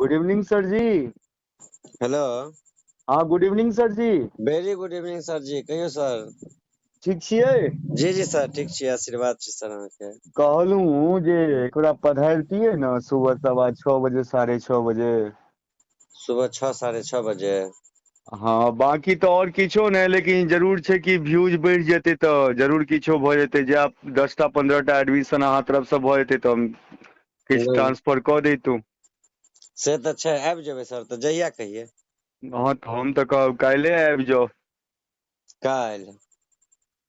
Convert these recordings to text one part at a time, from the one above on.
Good evening sir जी। Hello. हँ, good evening sir जी। वेरी good evening sir जी, कहियौ sir. ठीक छियै? जी जी सर, ठीक छी, आशीर्वाद छी सर अहाँके। कहलहुँ जे एकरा पधारतियै ने सुबह 6:15 बजे, 6:30 बजे। सुबह 6, 6:30 बजे? हँ, बाकी तऽ आओर किछो नहि, लेकिन जरूर छै कि व्यूज बढ़ि जेतै तऽ जरूर किछो भऽ जेतै। जे 10टा 15टा एडमिशन अहाँ तरफसँ भऽ जेतै तऽ हम किछु नहि ट्रांसफर कऽ दैतहुँ। से तऽ छै, आबि जेबै सर, तऽ जहिया कहियै। हँ, तऽ हम तऽ कहब काल्हिए आबि जाउ। काल्हि?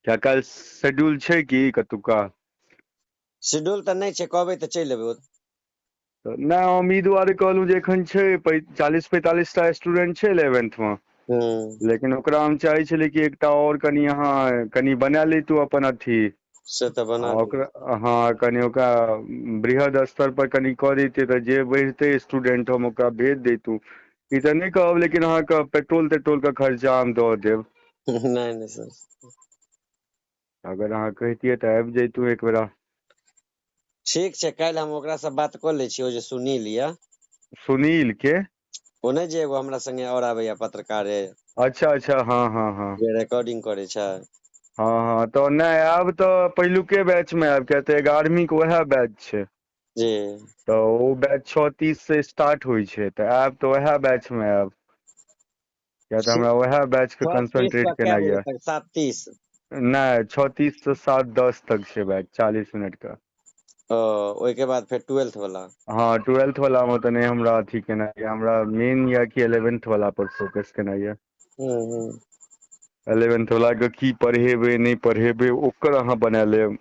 किया, काल्हि शेड्यूल छै कि कतुका? शेड्यूल तऽ नहि छै, कहबै तऽ चलि एबै। नहि, हम ई दुआरे कहलहुँ जे एखन छै 40-45टा स्टूडेंट छै इलेवेंथमे। लेकिन ओकरा हम चाहै छलियै कि एकटा आओर कनि अहाँ कनि बना लैतहुँ अपन अथी। से तऽ आ बना देब। ओकरा, हँ, कनि ओकरा वृहद स्तर पर कनि कऽ दैतियै तऽ जे बढ़ितै स्टूडेंट, हम ओकरा भेज दैतहुँ। ई तऽ नहि कहब, लेकिन अहाँके पेट्रोल तेट्रोल के खर्चा हम दऽ देब। नहि नहि सर। अगर अहाँ कहितियै तऽ आबि जैतहुँ एक बेरा। ठीक छै, काल्हि हम ओकरासँ बात कऽ लै छियै, ओ जे सुनील यऽ। सुनील के? ओ नहि जे एगो हमरा संगे आओर आबैया पत्रकारे। अच्छा, हँ। जे रिकॉर्डिंग करै छै। हँ, तऽ नहि आयब तऽ पहिलुके बैचमे आयब, किया तऽ 11वींके उएह बैच छै। जी। तऽ ओ बैच 6:30 से स्टार्ट होइ छै, तऽ आयब तऽ उएह बैचमे आयब, किया तऽ हमरा उएह बैचके 6:30 कंसंट्रेट सँ कए केनाइ बजे यऽ। तक, 7:30? नहि, 6:30 से 7:10 तक छै बैच, 40 मिनट के। ओ ओहिके बाद फेर ट्वेल्थ वला? हँ, ट्वेल्थ वाला मे तऽ नहि हमरा अथी केनाइ यऽ। हमरा मेन यऽ कि इलेवेंथ वाला पर फोकस केनाइ यऽ। हूँ हूँ इलेवेंथ वला के की पढ़ेबै, नहि पढ़ेबै, ओकर अहाँ बना लेब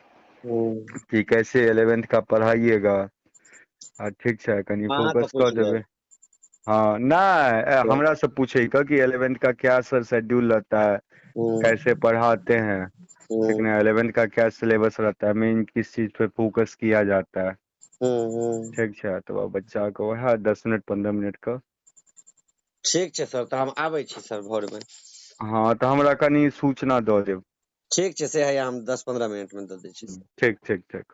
कि कैसे इलेवेंथ का पढ़ाइएगा। आ ठीक छै, कनि अहाँ तऽ फोकस कऽ पूछि देबै। लेब। हँ, नहि, हमरा से पूछेके कि इलेवेंथ का क्या सर शेड्यूल रहता है, कैसे पढ़ाते हैं, ठीक हूँ ना, इलेवेंथ का क्या सिलेबस रहता है, मेन किस चीज पे फोकस किया जाता है। हूँ हूँ ठीक छै, तऽ बच्चा के उएह 10 मिनट 15 मिनट के। ठीक छै सर, तऽ हम आबै छी सर भोरमे। हँ, तऽ हमरा कनि सूचना दऽ देब। ठीक छै, से हैया हम 10-15 मिनटमे दऽ दै छी सर। ठीक। ठीक।